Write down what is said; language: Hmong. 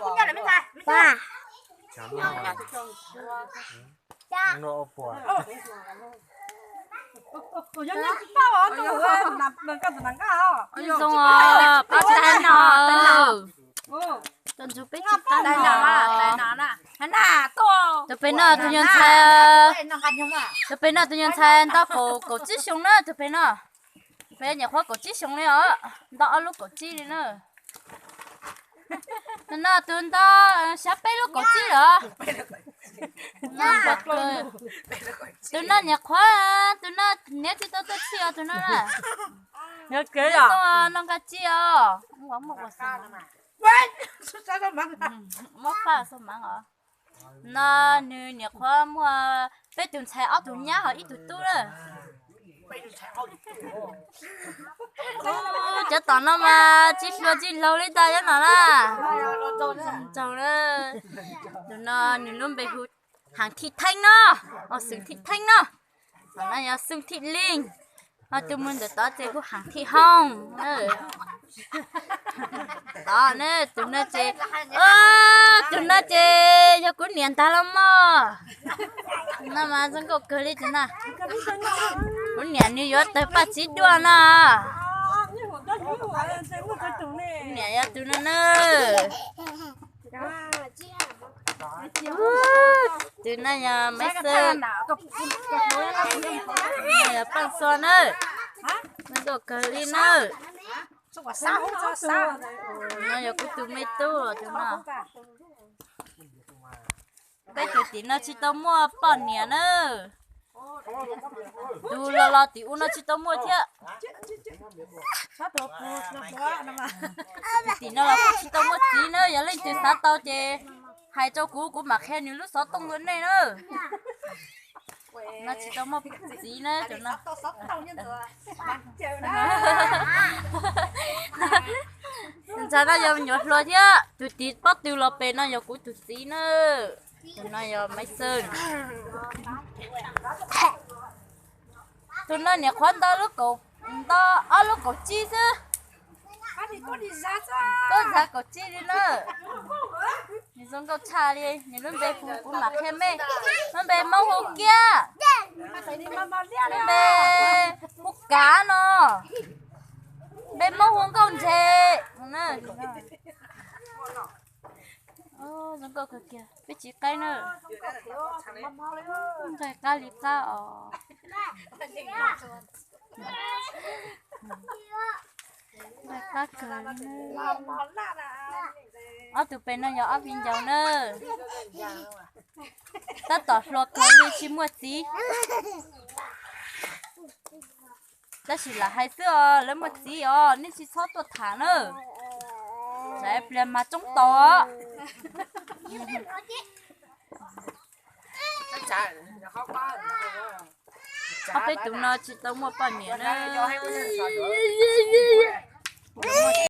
Pab. Zoo os, pab tsis tau hais no. Tus ntsuag peb tsis tau hais no. Tus pem no tus nyuag ntxhais, tus pem no tus nyuag ntxhais nto kaum, kaum tsib xyoo na tus pem no. Peb nyuam qhuav kaum tsib xyoo li os, nto ob lub kaum tsib li na. Tus no tus nto xya peb lub kaum tsib lawm. Tus no nyuam qhuav, tus no niam tsis tau tuaj txhij os tus no na. Nqa tsi os. Muab faj xo mav os. No nws nyuam qhuav muaj peb tus ntxhais ob tug nyab ho ib tug tub na. Cov tom no mas tsis hluas tsis laug li ntag cov no na. Tus no nws lub npe hu Hav Thim Theeb no, Xwm Thim Theeb no. Tom no yog Xwm Thim Leej, ho tus mus ntawm tod ces hu Hav Thim Hoo. Tod ne tus no ces, tus no ces yog kuv niam ntag los mog. No mas zoo nkauj kawg li tus no. Kuv niam nws yuav tawg paj txiv dua no. Kuv niam yog tus no na. Tus no yog Maiv Xwm, yog Paj Xua na. Zoo nkauj kawg li na. No yog kuv tus me tub tus no. Peb tus tim no tsis tau muaj poj niam na. Tus los los tim ub no tsis tau muaj thiab. Tus tim no los kuj tsis tau muaj txiv na, yog leej twg xav tau ces hais rau kuv, kuv mam qhia nws lub xov tooj rau nej na. No tsis tau muaj txiv na tus no. Tus ntxhais no yog me nyuam hluas thiab, tus tim pob tw los pem no yog kuv tus txiv na. Tus no yog Maiv Xwm. Tus no nyuam qhuav nto lub kaum, nto ob lub kaum tsib xwb. Tuaj zam kaum tsib li na. Nws zoo nkauj tshaj li, nws lub npe hu kuv mam qhia mej. Lub npe Hmoob hu Kiab, lub npe hu Kav no, npe Hmoob hu Nkauj Ntse. Zoo nkauj kawg kiag, peb tsis qaib na. Nqaij qab li qab os. Nqaij qab kawg li. Ob tug pem no yog ob viv ncaus na. Tab tom hluas kawg li tsis muaj txiv. Tab sis lam hais xwb os, lawv muaj txiv os, nej tsis txhob tuaj tham na. Tsam pliag mas tsoob tau os. Ob peb tus no tsis tau muaj poj niam na.